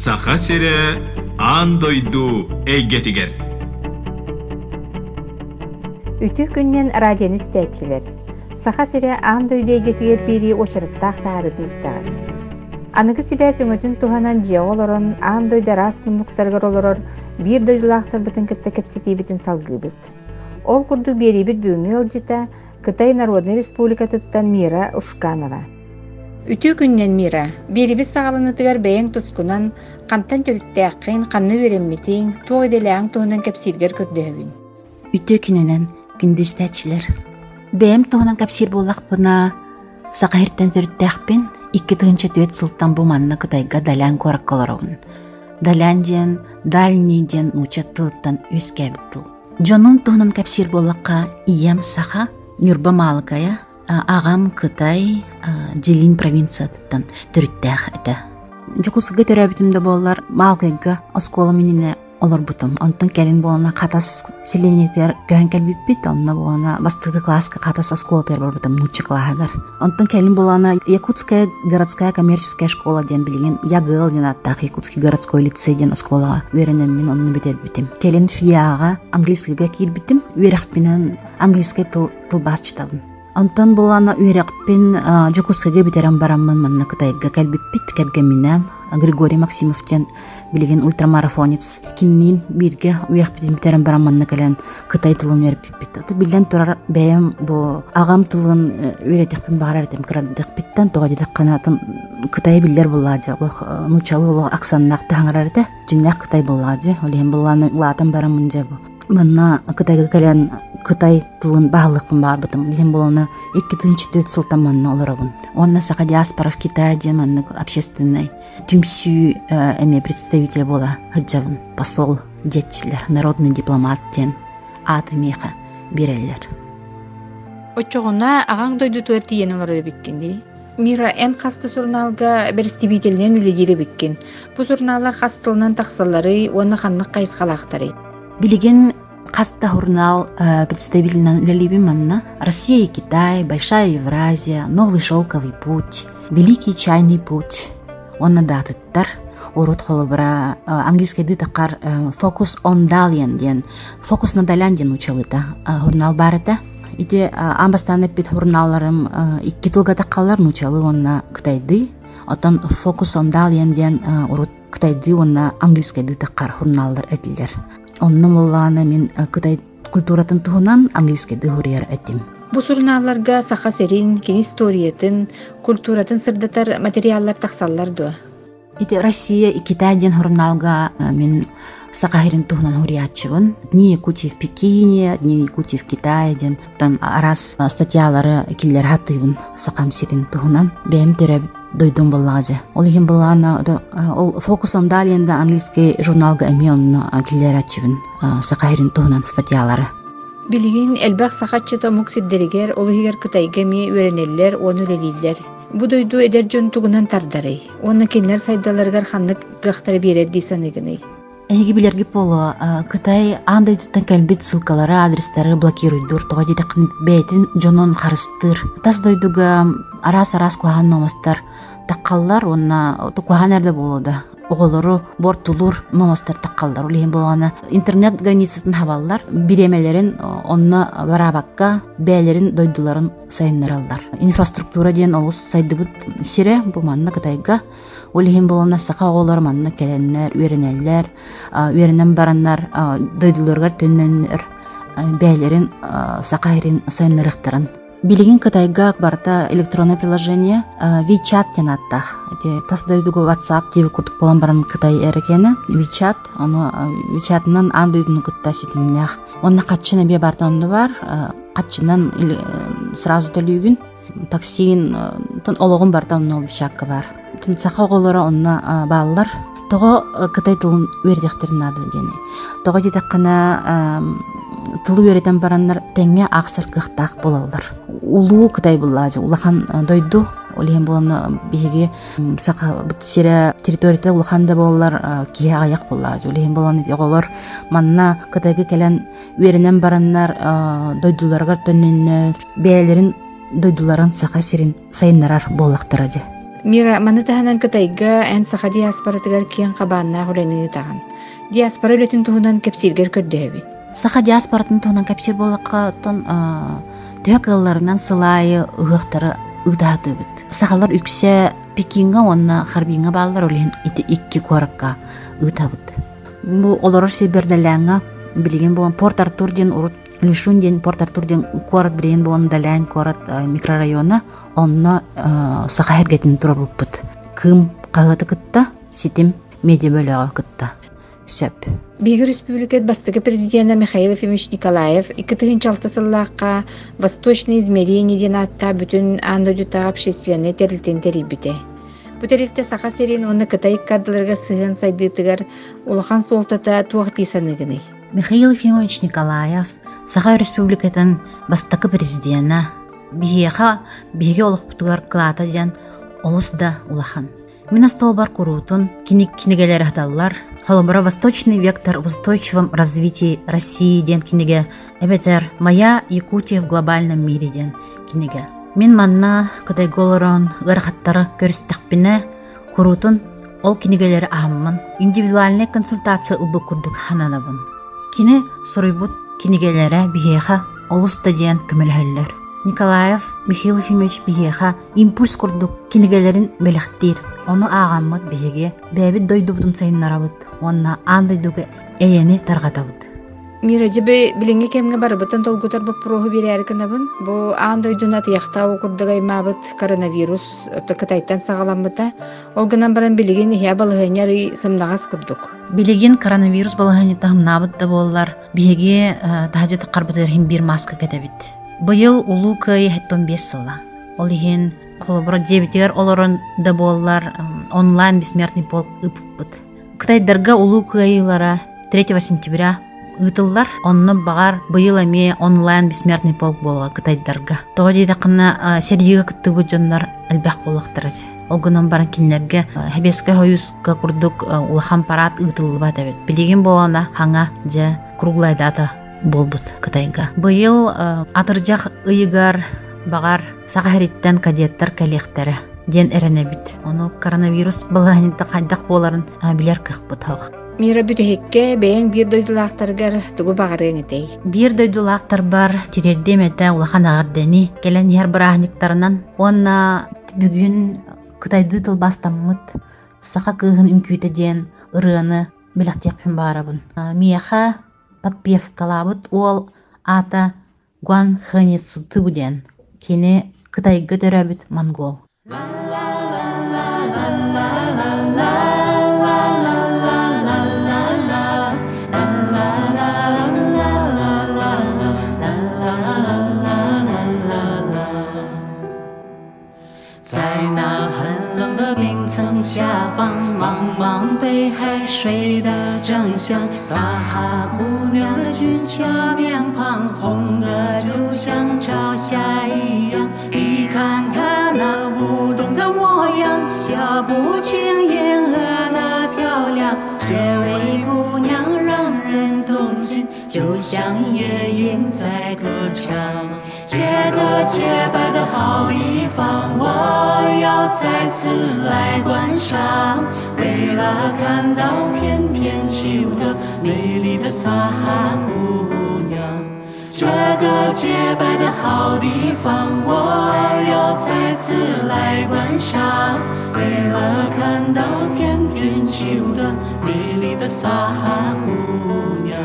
Саха сирэ аан дойду эйгэтигэр. Үтүө күннэн радионы истээччилэр! Саха сирэ аан дойду эйгэтигэр биэрии уочараттаах таһаарыытын истэҕит. Аныгы сибээс өҥөтүн туһанан дьиэҕэ олорон аан дойду араас муннуктарыгар олорор биир дойдулаахтарбытын кытта кэпсэтиибитин салгыыбыт. Ол курдук биэриибит бүгүҥҥү ыалдьыта Кытай Народнай Республикатыттан Мира Ушканова. Үтүө күннэн, Мира! Биэрибит саҕаланыытыгар бэйэҥ тускунан, хантан төрүттээххин, ханна үөрэммитиҥ, туох идэлээҕиҥ туһунан кэпсииргэр көрдөһөбүн. Үтүө күнүнэн, күндү истээччилэр! Бэйэм туһунан кэпсиир буоллахпына, Саха сиртэн төрүттээхпин. 2004 сылтан бу манна Кытайга Далян куоракка олоробун. Далян диэн дальний диэн нуучча тылыттан үөскээбит тыл. Дьонум туһунан кэпсиир буоллахха, ийэм саха, Ньурба Маалыкайа, аҕам Кытай, Джилин провинциятыттан төрүттээх этэ. Дьокуускайга төрөөбүтүм да буоллар, Маалыкайга оскуолам иннинэ олорбутум. Онтон кэлин буолана Хатас сэлиэнньэтигэр көһөн кэлбиппит. Онно буолана бастакы кылааска Хатас оскуолатыгар барбытым нуучча кылааһыгар. Онтон кэлин буолана Якутская городская коммерческая школа диэн билигин ЯГЛ диэн ааттаах Якутский городской лицей диэн оскуолаҕа үөрэнэммин онно бүтэрбитим. Кэлин ФИА-ҕа английскайга киирбитим. Үөрэхпинэн английскай тыл тылбаасчытабын. Онтон булана үөрэхпин Дьокуускайга бүтэрэн бараммын манна Кытайга кэлбиппит кэргэмминээн Григорий Максимов диэн билигин ультрамарафонец кининиин бииргэ үөрэхпитин бүтэрэн баран манна кэлэн кытай тылын үөрэппиппит. Биллэн турар бэйэм бу аҕам тылын үөрэтиэхпин баҕарар этим кырадыахпыттан тоҕо диэтэххинэ Кытайы биллэр буоллаҕа дьэ олох нууччалыы олох аксаннаах таһаҥарар этэ дьиҥнээх Кытай буоллаҕа дьэ ол иһин былааны улаатан бараммын дьэ бу Манна Кытайга кэлэн кытай тылын баһылыахпын баҕарбытым. Билигин буолана 2004 сылтан манна олоробун. Уонна Саха диаспора в Китае диэн маннык общественнай түмсүү эмиэ представитель буола сылдьабын. Посол диэччилэр, народный дипломат диэн ааты миэхэ биэрэллэр. Оччоҕуна аҕаҥ дойдутугар тиийэн олорор эбиккин дии? Мира, эн хас да сурунаалга бэрэстэбиитэлинэн үлэлиир эбиккин. Бу сурунааллар хас тылынан тахсалларый уонна ханнык хайысхалаахтарый? Билигин хас да журнал представителинэн үлэлиибин манна. Россия и Китай, Большая Евразия, Новый шелковый путь, Великий чайный путь уонна даатыттар. Урут холобура английскайдыы таххар Focus on Dalian диэн Focus на Далян диэн учалыта журнал баар этэ. Ити аан бастаан эппит журналларым икки тылга таххаллар нуучалыы уонна кытайдыы. Оттон Focus on Dalian диэн урут кытайдыы уонна английскайдыы таххар журналлар этилэр. Онно буоллаҕына мин кытай культуратын туһунан английскайдыы суруйар этим. Бу сурунаалларга Саха сирин, кини историятын, культуратын сырдатар материаллар тахсаллар дуо? Ити Россия и Китай диэн журналга мин Саха сирин туһунан суруйааччыбын. Дни Якутии в Пекине, Дни Якутии в Китае диэн араас статьялары киллэрэ сатыыбын Сахам сирин туһунан. Бэйэм төрөөбүт дойдум буоллаҕа дьэ. Ол иһин былаана ол Фокус on Dalian да английский журналга эмиэ онно киллэрээччибин Саха сирин туһунан статьялары. Билигин элбэх саха ыччата омук сирдэригэр, ол иһигэр Кытайга эмиэ үөрэнэллэр уонна үлэлииллэр. Бу дойду эдэр дьон тугунан тардарый? Уонна кинилэр сайдалларыгар ханнык кыахтары биэрэр дии саныыгыный? Эһиги билэргит буолуо, Кытай аан дойдуттан кэлбит ссылкалары, адрестары блокируйдуур, тоҕо диэтэххинэ бэйэтин дьонун харыстыыр. Тас дойдуга араас-араас куһаҕан новостар таххаллар уонна куһаҕан эрдэ буолуо да оҕолору буортулуур новостар таххаллар. Ол иһин буоллаҕына интернет границатын хабаллар, бириэмэлэрин онно бараабакка бэйэлэрин дойдуларын сайыннараллар. Инфраструктура диэн олус сайдыбыт сирэ бу манна Кытайга. Ол иһин буолана саха оҕолоро манна кэлэннэр, үөрэнэллэр, үөрэнэн бараннар дойдуларыгар төннөннөр бэйэлэрин саха сирин сайыннарыахтарын. Билигин Кытайга барыта электронное приложение WeChat диэн ааттаах. Ити тас дойдуга WhatsApp диэби курдук буолан баран Кытай эрэ WeChat, ону WeChatынан аан дойдуну кытта ситимнээх. Онно хаччын эмиэ барыта онно бар, хаччынан сразу төлүүгүн. Таксин олоҕун барыта онно WeChatка бар. Саха оҕолоро онно бааллар. Тоҕо кытай тылын үөрэтиэхтэрин наада диэни. Тоҕо диэтэххинэ тылы үөрэтэн бараннар тэҥҥэ аахсар кыахтаах буолаллар. Улуу Кытай буллаадьы улахан дойду. Ол иһин буолан биһиги саха сирэ территорията улахан да буоллар киһи аҕыйах буоллаадьы. Ол иһин буолан оҕолор манна Кытайга кэлэн үөрэнэн бараннар дойдуларыгар төннөннөр бэйэлэрин дойдуларын Саха сирин сайыннарар буоллахтара дьэ. Мира, маны таһынан Кытайга эн саха диаспоратыгар киэҥ хабааннаах үлэни ыытаҕын. Диаспора үлэтин туһунан кэпсииргэр көрдөһөбүн. Саха диаспоратын туһунан кэпсиир буоллахха, оттон төһө кыалларынан сыл аайы ыһыахтары ыытаатыбыт. Сахалар үксэ Пекиҥҥа уонна Харбиҥҥа бааллар, ол иһин ити икки куоракка ыытабыт. Бу олорор сирбэр Даляҥҥа билигин буолан Порт-Артур диэн урут Лишун диэн Порт-Артур диэн куорат билигин буолан Далянь куорат микрорайона онно саха эргэтин турарбыппыт. Кыым хаһыаты кытта, ситим медиа бөлөҕө кытта сөп. Биһиги республикат бастакы президенэ Михаил Ефимович Николаев 2006 сыллаахха «Восточное измерение» диэн ааттаах бүтүн аан дойдутааҕы общественнай тэрилтэни тэрийбитэ. Бу тэрилтэ Саха сирин уонна Кытай ыккардыларыгар сыһыан сайдыытыгар улахан суолтата туох дии саныыгыный? Михаил Ефимович Николаев Саха Республикатын бастакы президенэ биһиэхэ биһиги олохпутугар кылаата диэн олус да улахан. Мин остуолбар куруутун кинигэлэри аһаталлар. Холобура «Восточный вектор в устойчивом развитии России» диэн кинигэ эбэтэр «Моя Якутия в глобальном мире» диэн кинигэ. Мин манна Кытайга олорон ыарахаттары көрүстэхпинэ куруутун ол кинигэлэри аһаммын индивидуальнай консультация ылбыт курдук сананабын. Кини суруйбут кинигэлэрэ биһиэхэ олус да диэн көмөлөһөллөр. Николаев Михаил Ефимович биһиэхэ импульс курдук кинигэлэрин бэлэхтиир. Ону ааҕаммыт биһиги бэйэбит дойдубутун сайыннарабыт уонна аан дойдуга эйэни тарҕатабыт. Мира, дьэ билиҥҥи кэмҥэ барыбытын долгутар боппуруоһу биэрээри гынабын. Бу аан дойдуну атыйахтаах курдук аймаабыт коронавирус Кытайтан саҕаламмыта. Ол гынан баран билигин иһэ балаһыанньа арый сымнаҕас курдук. Билигин коронавирус балаһыанньата һымнаабыт да буоллар, биһиги таһдьа таххарбытыгар иһин биир мааска кэтэбит. Быйыл Улуу Кыайыы 75 сыла. Ол иһин холобура дьиэбитигэр олорон да буоллар онлайн бессмертный полк ыыппыппыт. Кытайдарга Улуу Кыайыылара 3 сентября ыытыллар. Онно баҕар быйыл эмиэ онлайн бессмертный полк буолуо кытайдарга. Тоҕо диэтэххинэ сэриигэ кыттыбыт дьоннор элбэх буоллахтара. Ол гынан баран кинилэргэ Сэбиэскэй Союзка курдук улахан парад ыытыллыбат эбит. Билигин буолана хаҥа дьэ круглая дата буолбут Кытайга. Быйыл атырдьах ыйыгар баҕар Саха сириттэн кадеттар кэлиэхтэрэ диэн эрэнэбит. Ону коронавирус балаһыанньата хайдах буоларын билэр кыахпыт суох. Мира бүтэһиккэ бэйэҥ биир дойдулаахтаргар тугу баҕарыаҥ этэй? Биир дойдулаахтарбар тириэрдиэм этэ улахан эҕэрдэни кэлэн иһэр бырааһынньыктарынан уонна бүгүн кытайдыы тылбаастаммыт саха кыыһын үҥкүүтэ диэн ырыаны бэлэхтиэхпин баҕарабын. Миэхэ подпевкалаабыт уол аата Гуан Хэни Сутыбу диэн. Кини Кытайга төрөөбүт монгол. 在那寒冷的冰层下方，茫茫北海水的真相。撒哈姑娘的俊俏面庞，红的就像朝霞一样。你看她那舞动的模样，脚步轻盈和那漂亮。这位姑娘让人动心，就像夜莺在歌唱。这个洁白的好地方，我要再次来观赏。为了看到翩翩起舞的美丽的撒哈姑娘。这个洁白的好地方，我要再次来观赏。为了看到翩翩起舞的美丽的撒哈姑娘。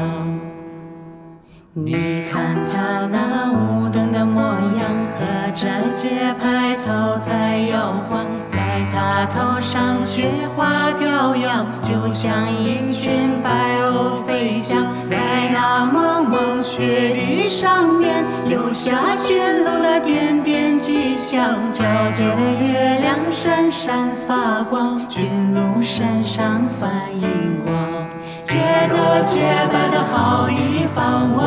你看她那舞动的模样，和着节拍头在摇晃，在她头上雪花飘扬，就像一群白鸥飞翔，在那茫茫雪地上面留下驯鹿的点点迹象。皎洁的月亮闪闪发光，驯鹿身上反映光。这个洁白的好地方，我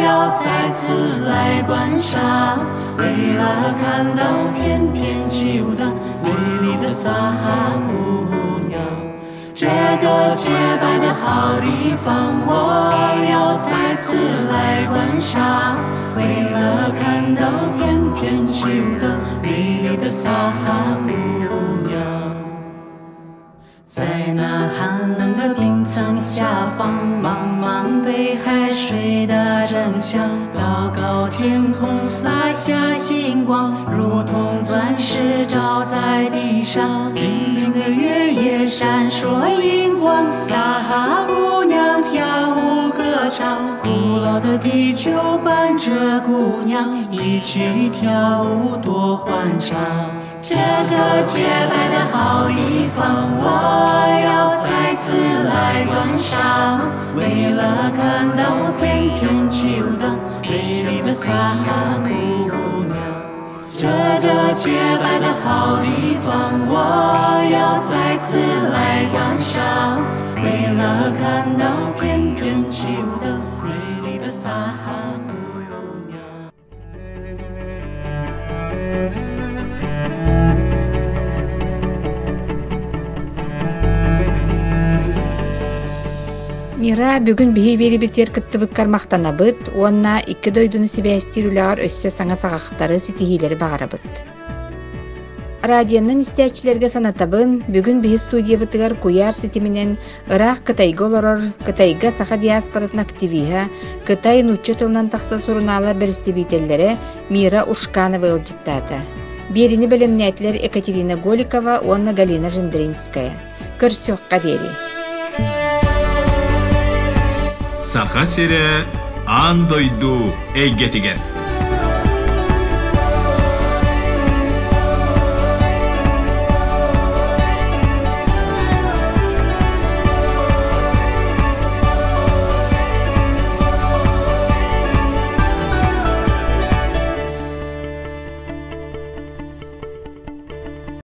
要再次来观赏。为了看到翩翩起舞的美丽的撒哈姑娘。这个洁白的好地方，我要再次来观赏。为了看到翩翩起舞的美丽的撒哈姑娘。寒冷的冰层下方，茫茫北海水的真相。高高天空洒下星光，如同钻石照在地上。静静的月夜闪烁荧光，撒哈姑娘跳舞歌唱，古老的地球伴着姑娘一起跳舞多欢畅。这个洁白的好地方，我要再次来观赏。为了看到翩翩起舞的美丽的撒哈姑娘。这个洁白的好地方，我要再次来观赏。为了看到翩翩起舞的美丽的撒哈姑娘。 Мира бүгүн биһи биэрибитигэр кыттыбыккар махтанабыт уонна икки дойдуну сибээстиир үлэҕэр өссө саҥа саҕахтары ситиһиилэри баҕарабыт. Радионан истээччилэргэ санатабын, бүгүн биһи студиябытыгар куйаар ситиминэн ыраах Кытайга олорор, Кытайга саха диаспоратын активиһа, Кытай нуучча тылынан тахсар сурунаала бэрэстэбиитэллэрэ Мира Ушканова ыалдьыттаата. Биэрини бэлэмнээтилэр Екатерина Голикова уонна Галина Жендринская. Көрсүөххэ диэри. Саха сирэ аан дойду эйгэтигэр.